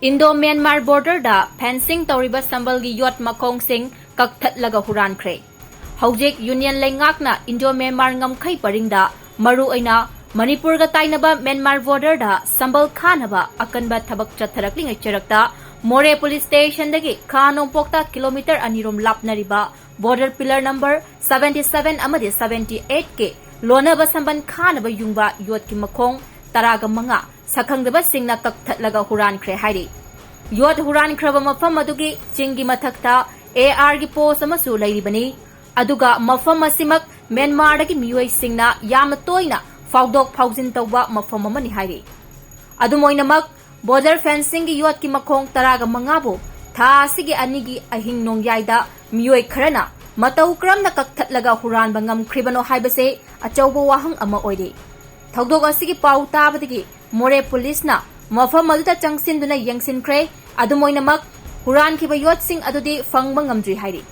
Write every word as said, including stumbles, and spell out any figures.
Indo Myanmar ꯕꯣꯔꯗꯔꯗ fencing ꯇꯧꯔꯤꯕ ꯁꯝꯕꯜꯒꯤ ꯌꯣꯠ ꯃꯈꯣꯡꯁꯤꯡ ꯀꯛꯊꯠꯂꯒ ꯍꯨꯔꯥꯟꯈ꯭ꯔꯦ꯫ ꯍꯧꯖꯤꯛ ꯌꯨꯅꯤꯌꯟ ꯂꯩꯉꯥꯛꯅ ꯏꯟꯗꯣ ꯃ꯭ꯌꯥꯟꯃꯥꯔ ꯉꯝꯈꯩ ꯄꯔꯤꯡꯗ ꯃꯔꯨꯑꯣꯏꯅ ꯃꯅꯤꯄꯨꯔꯒ ꯇꯥꯏꯅꯕ ꯃ꯭ꯌꯥꯟꯃꯥꯔ ꯕꯣꯔꯗꯔꯗ ꯁꯝꯕꯜ ꯈꯥꯅꯕ ꯑꯀꯟꯕ ꯊꯕꯛ ꯆꯠꯊꯔꯛꯂꯤꯉꯩ ꯆꯔꯛꯇ ꯃꯣꯔꯦ ꯄꯨꯂꯤꯁ ꯁ꯭ꯇꯦꯁꯟꯗꯒꯤ ꯈꯥ ꯅꯣꯡꯄꯣꯛꯇ ꯀꯤꯂꯣꯃꯤꯇꯔ ꯑꯅꯤ ꯔꯣꯝ ꯂꯥꯞꯅꯔꯤꯕ border pillar number seventy seven ꯑꯃꯗꯤ seventy eight ꯀꯤ ꯂꯣꯟꯅꯕ ꯁꯝꯕꯜ ꯈꯥꯅꯕ ꯌꯨꯡꯕ ꯌꯣꯠꯀꯤ ꯃꯈꯣꯡ ꯇꯔꯥꯒ ꯃꯉꯥ ꯁꯛꯈꯪꯗꯕꯁꯤꯡꯅ ꯀꯛꯊꯠꯂꯒ ꯍꯨꯔꯥꯟꯈ꯭ꯔꯦ ꯍꯥꯏꯔꯤ꯫ ꯌꯣꯠ ꯍꯨꯔꯥꯟꯈ꯭ꯔꯕ ꯃꯐꯝ ꯑꯗꯨꯒꯤ ꯆꯤꯡꯒꯤ ꯃꯊꯛꯇ AR ꯒꯤ ꯄꯣꯁ ꯑꯃꯁꯨ ꯂꯩꯔꯤꯕꯅꯤ꯫ ꯑꯗꯨꯒ ꯃꯐꯝ ꯑꯁꯤꯃꯛ ꯃ꯭ꯌꯥꯟꯃꯥꯔꯗꯒꯤ ꯃꯤꯑꯣꯏꯁꯤꯡꯅ ꯌꯥꯝꯅ ꯇꯣꯏꯅ ꯐꯥꯎꯗꯣꯛ ꯐꯥꯎꯖꯤꯟ ꯇꯧꯕ ꯃꯐꯝ ꯑꯃꯅꯤ ꯍꯥꯏꯔꯤ꯫ ꯑꯗꯨꯝ ꯑꯣꯏꯅꯃꯛ, ꯕꯣꯔꯗꯔ ꯐꯦꯟꯁꯤꯡꯒꯤ ꯌꯣꯠꯀꯤ ꯃꯈꯣꯡ ꯇꯔꯥꯒ ꯃꯉꯥꯕꯨ ꯊꯥ ꯑꯁꯤꯒꯤ ꯑꯅꯤꯒꯤ ꯑꯍꯤꯡ ꯅꯣꯡꯌꯥꯏꯗ ꯃꯤꯑꯣꯏ ꯈꯔꯅ ꯃꯇꯧ ꯀꯔꯝꯅ ꯀꯛꯊꯠꯂꯒ ꯍꯨꯔꯥꯟꯕ ꯉꯝꯈ꯭ꯔꯤꯕꯅꯣ ꯍꯥꯏꯕꯁꯦ ꯑꯆꯧꯕ ꯋꯥꯍꯪ ꯑꯃ ꯑꯣꯏꯔꯤ꯫ ꯊꯧꯗꯣꯛ ꯑꯁꯤꯒꯤ ꯄꯥꯎ ꯇꯥꯕꯗꯒꯤ ꯃꯣꯔꯦ ꯄꯨꯂꯤꯁꯅ ꯃꯐꯝ ꯑꯗꯨꯗ ꯆꯪꯁꯤꯟꯗꯨꯅ ꯌꯦꯡꯁꯤꯟꯈ꯭ꯔꯦ꯫ ꯑꯗꯨꯝ ꯑꯣꯏꯅꯃꯛ, ꯍꯨꯔꯥꯟꯈꯤꯕ ꯌꯣꯠꯁꯤꯡ ꯑꯗꯨꯗꯤ ꯐꯪꯕ ꯉꯝꯗ꯭ꯔꯤ ꯍꯥꯏꯔꯤ꯫